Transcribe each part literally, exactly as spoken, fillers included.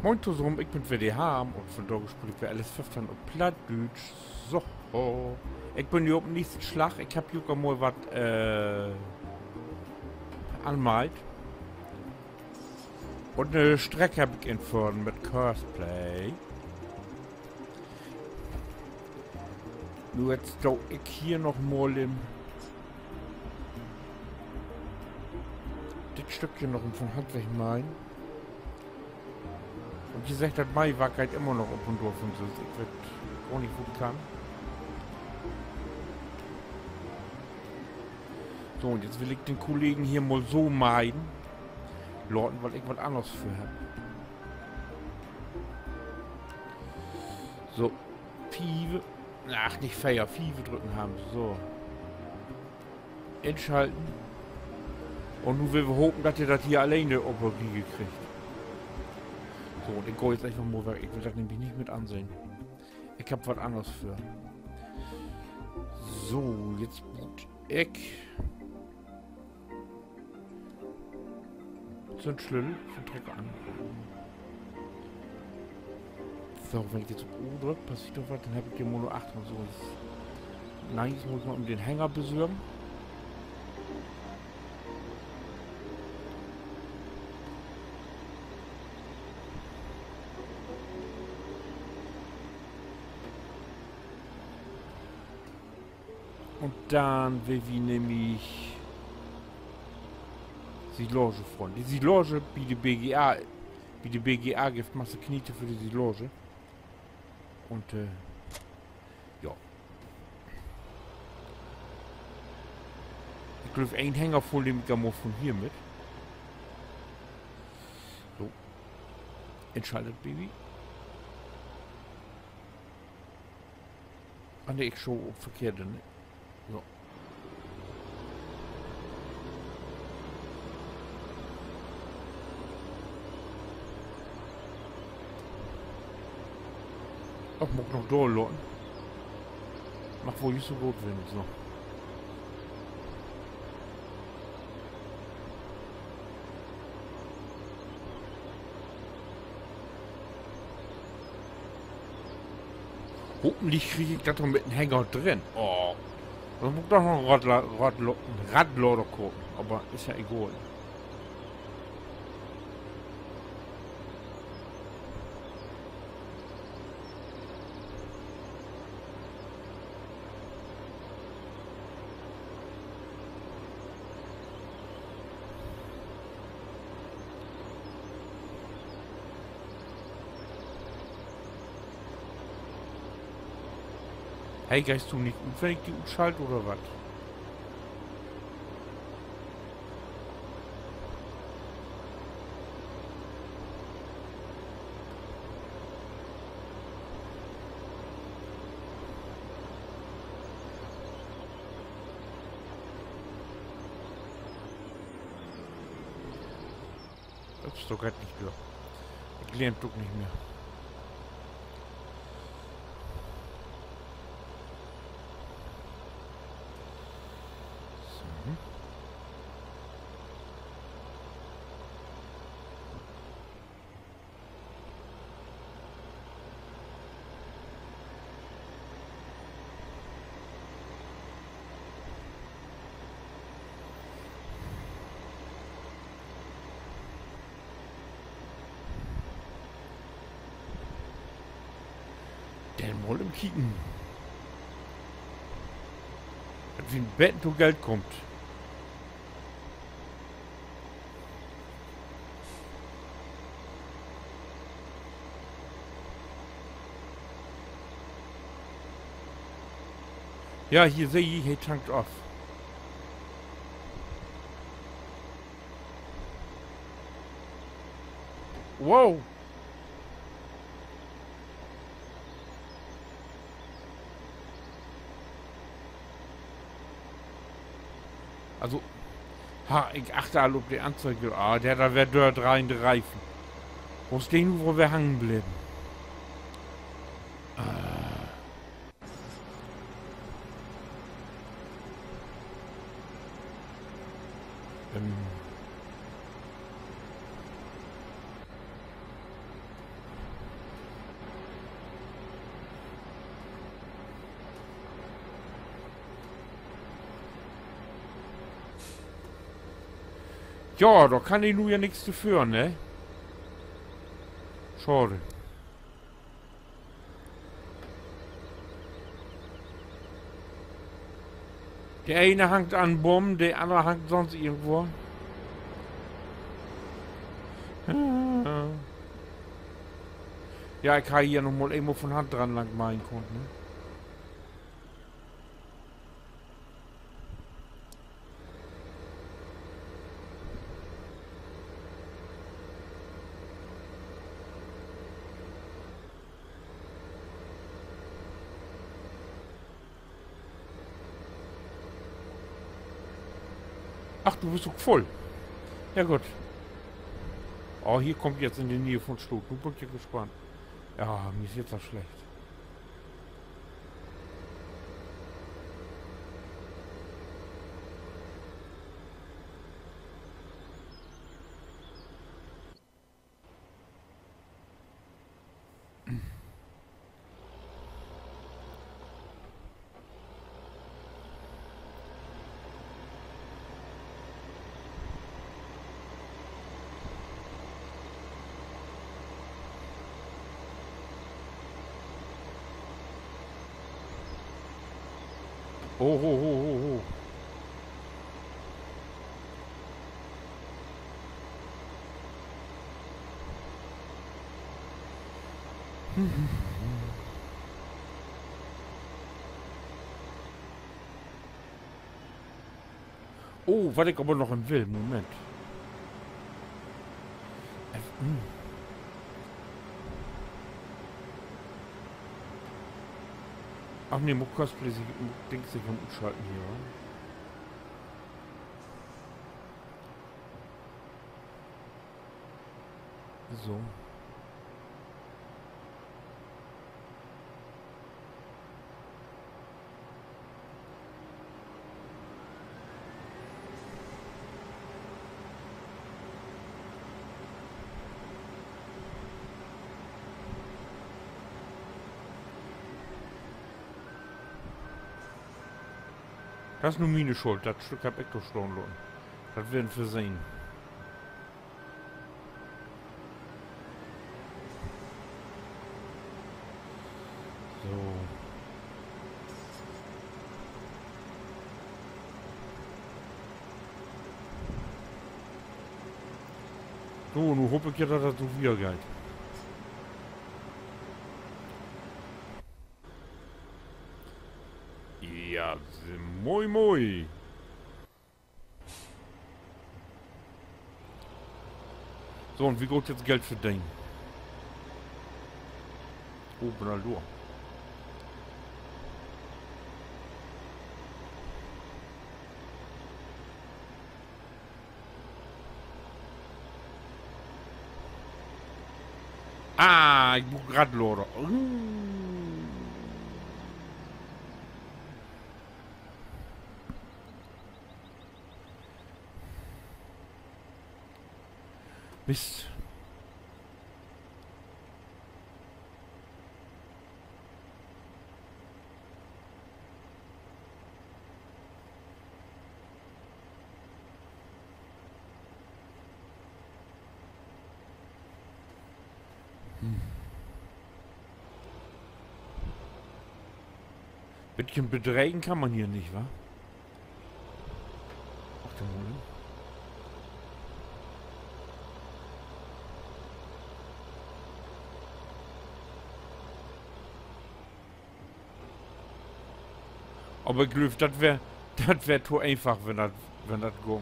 Moin tosamen, ik bün weer de Harm un vundaag speel ik weer L S föffteihn op Plattdüütsch. So, ik bün hier op den neegsten Slag. Ik hebb hier ok al mal wat, äh, anmalt. Un 'ne Streck hebb ik inföhrt mit Courseplay. Nu, jetzt do ik hier noch mal in dit Stückje noch en von Hand weg meihen. Un hier seggt dat Maiwark geiht immer noch op un dor von sülvst. Ik weet gor nich, wo dat kann. So, un jetzt will ik den Kollegen hier mal so meihen laten, wiel ik wat anners vör hebb. So, fieve, ach, nich veer, fieve drücken hebbt. So. Inschalten. Un nu willen wi hopen, dat de dat hier alleen op de Riege kriggt. So, un ik gah jetzt eenfach mal weg. Ik will dat nämlich nich mit ansehn. Ik hebb wat anners vör. So, jetzt bruuk ik Zündslötel för Trecker an. So, wenn ik jetzt op O drück, passeert doch wat, denn hebb ik de Mono achter un so. Nee, jetzt mutt ik mal den Hänger besörgen. Un denn will wi nämlich Silage fahren. De Silage bi de B G A, bi de B G A gifft Masse Knete för de Silage. Un, äh, ja. Ik glööv, een Hänger vull nehm ik al mal von hier mit. So. Inschalt dat Baby. Ah, nee, ik schuuv op verkehrte, ne? So. Och, mutt ik noch dor laten. Mag woll jüst so goot ween, so. Hopentlich krieg ik dat doch mit den Hänger drin. Oh. Denn mutt ik doch noch en Radla-, Radla-, en Radlader kopen. Aver is ja egal. Hey, geihst du nich ut, wenn ik di utschalt, oder wat? Dat is doch gor nich dör. Ik lehr dat ok nich mehr. So. Denn mal even kieken, dat wi en beten to Geld kaamt. Ja, hier seh ik, he tankt af. Wow. Also, harr ik achter al op de Anzeig, ah, de hett al weer dördreihte Reifen. Wo is de nu woll weer hangen bleven? Äh. Ähm. Ja, dor kann ik nu ja nix to för, ne? Schaad. De ene hangt an Boom, de anner hangt sonst irgendwo. Ja, ik harr hier noch mal eenmal von Hand dran lang meihen kunnt, ne? Ach, du büst ok vull. Ja, goot. Oh, hier kummt jetzt in de Neeg von Stoot. Nu bün ik ja gespannt. Ja, mi is jetzt al slecht. Oh, ho, ho, ho, ho. Oh, wat ik aver noch even will, Moment. Ach nee, mutt Cosplay sik, mutt Dings sik utschalten hier, wa? So. Dat is nu miene Schuld. Dat Stück heff ik dor stahn laten. Dat weer en Versehn. So. So, nu hoop ik ja, dat dat so wieder geiht. Ja, moi, moi. So, un wi gaht jetzt Geld verdenen. Oh, bün al dor. Ah, ik bruuk Radlader. Mist. Bietje bedregen kann man hier nich, wa? Ach, de Molen. Aver ik glööv, dat weer, dat weer to eenfach, wenn dat, wenn dat gung.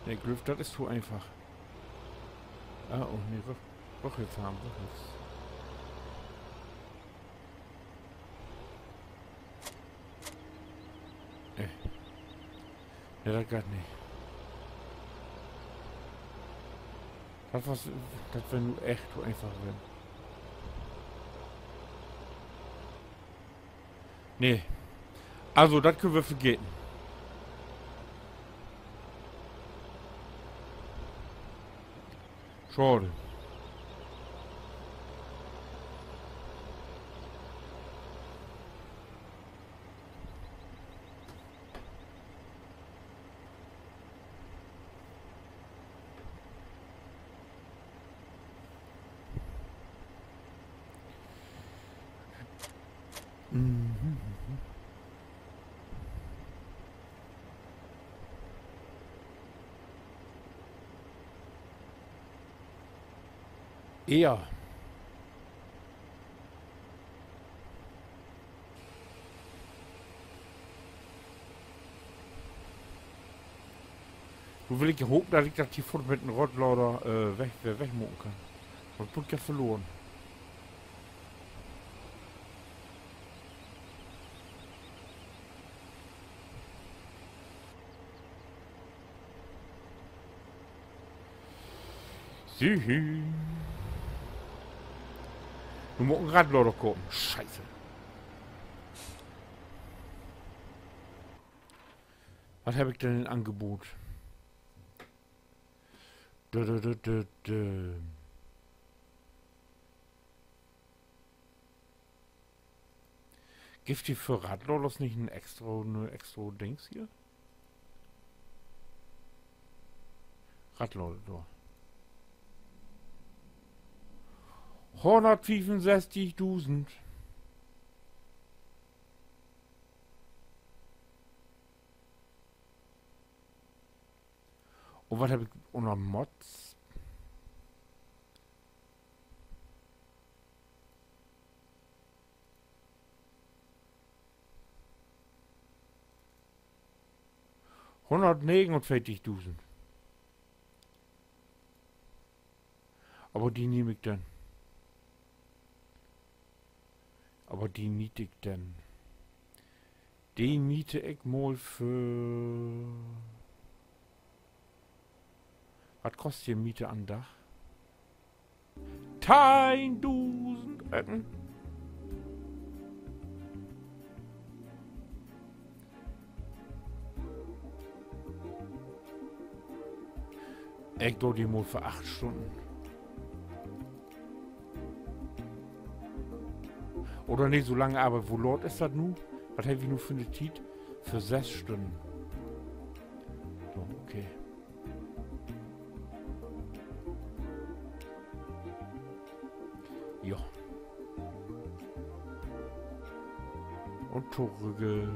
Nee, ik glööv, dat is to eenfach. Ah, oh nee, doch, doch, jetzt harrn wi nix. Nee. Nee, dat geiht nich. Dat was, dat weer nu echt to eenfach ween. Nee. Also, dat köönt wi vergeten. Schaad. Mhm. Ja. Nu will ik ja hopen, dat ik dat hier foort mit en Radlader, äh, weg, weer wegmaken kann. Wat bün ik ja verloren. Süh. Nu mutt en Radlader kamen. Scheiße. Wat heff ik denn in Angebot? Dö, dö, dö, dö, dö. Gifft dat för Radladers nich en extra, en extra Dings hier? Radlader dor. Hunnertfiefunsesstigdusend. Un wat heff ik ünner Mods? Hunnertnegenunveertigdusend. Aver de nehm ik denn. Aver de miet ik denn. De miet ik mal för, wat kost hier Miete an'n Dag? Teihndusend Öcken. Ik do de mal för acht Stünnen. Oder nee, so lang, aver wo laat is dat nu? Wat hebbt wi nu för 'ne Tiet? För sess Stünnen. So, okay. Ja. Un torügge.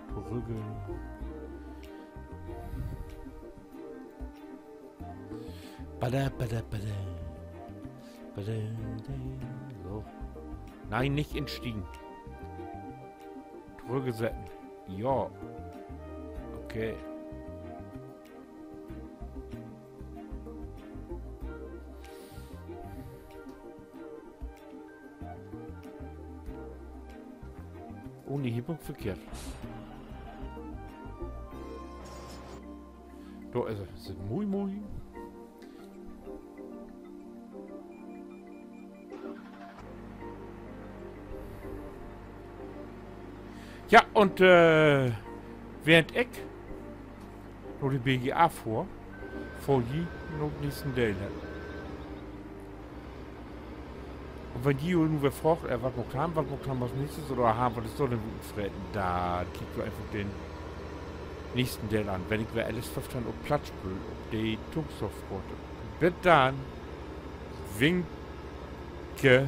Torügge. Bada, bada, bada. Bada, bada. So. Nee, nich instiegen. Torügge setten. Ja. Okay. Oh nee, hier bün ik verkehrt. Dor is he. Is dat moi, moi? Ja, un, äh, während ik na de B G A fohr, fohr ji na 'n neesten Deel hen. Un wenn ji jo nu weer fraagt, äh, wat maakt he, wat maakt he as neesten oder he, wat is dor denn utfreten? Denn kiekt jo eenfach den neesten Deel an, wenn ik weer L S föffteihn op Platt speel, op de Tunxdorf-Koort. Bit denn. Winke.